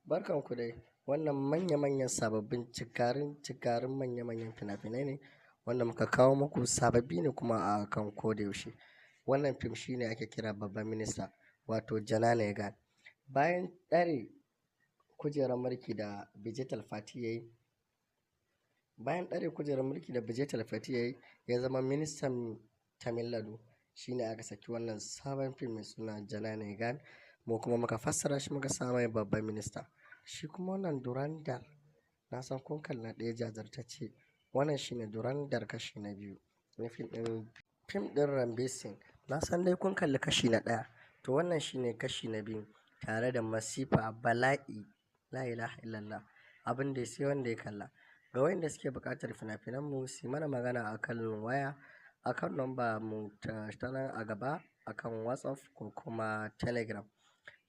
Barkanku dai. Wannan manya-manyan sababbin cikarin manya-manyan fina-finai ne wanda muka kawo muku, sababbi ne kuma a kan koda yaushe. Wannan fim shine ake kira Babban Minista, wato Jananayagan. Bayan ɗare kujerar mulki da Vijay Thalapathy ya yi, bayan ɗare kujerar mulki da Vijay Thalapathy ya yi, ya zama ministan Tamil Nadu. Shine aka saki wannan sabon fim mai suna Jananayagan, mu kuma muka fassara shi muka sa mai Babban Minista. Shi kuma wannan Dhurandhar, na san kun kalla ɗaya jajirtacce. Wannan shine Dhurandhar kashi na biyu na fim ɗin Ranveer Singh. Na san dai kun kalli kashi na ɗaya. To wannan shine kashi na biyu tare da masifa, bala'i, la ilaha illallah. Abin da sai wanda ya kalla. Ga wayanda suke buƙatar fina-finan mu, su mana magana a kan waya, a kan number mu ta nan a gaba, a kan WhatsApp ko kuma Telegram.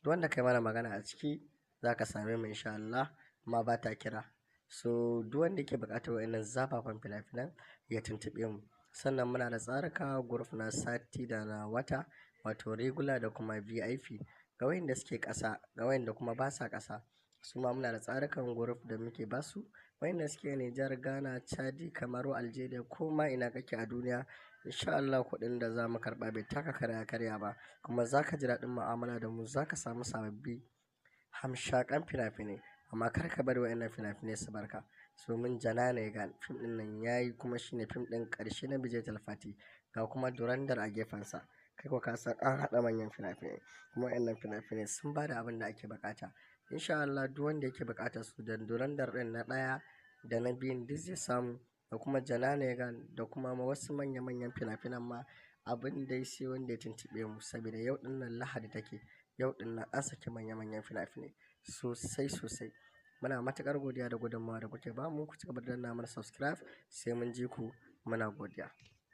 Duk wanda kai mana magana a ciki, za ka same mu in sha Allah, amma ba ta kira. So duk wanda yake buƙatar wayannan zafafan fina-finan ya tuntuɓe mu. Sannan muna da tsarika group na sati da na wata, wato regular da kuma VIP. Ga wayanda suke ƙasa, ga wayanda kuma basa ƙasa, su ma muna da tsarukan group da muke basu. Wayanda suke Nijar, Ghana, Chadi, Kamaru, Algeria ko ma ina kake a duniya, in sha Allah kuɗin da za mu karɓa bai taka kara ya karya ba. Kuma za ka ji daɗin mu'amala da mu, za ka samu sababbi hamshaƙan fina-finai. Amma kar ka bari wayannan fina-finai su barka. Domin Jananayagan fim ɗin nan yayi, kuma shine fim ɗin ƙarshe na Vijay Thalapathy, ga kuma Dhurandhar a gefensa. Kai ko ka san an haɗa manyan fina-finai. Kuma wayannan fina-finai sun ba da abin da ake buƙata. In sha Allah duk wanda yake buƙatar su, da Dhurandhar ɗin na ɗaya da na biyun, duk zai samu, da kuma Jananayagan da kuma wasu manya-manyan fina-finan ma, abin dai sai wanda ya tuntuɓe mu. Saboda yau ɗin nan Lahadi take. Yau ɗin nan an saki manya-manyan fina-finai sosai sosai. Muna matuƙar godiya da gudunmawa da kuke bamu. Ku cigaba da danna mana subscribe, sai mun ji ku, muna godiya.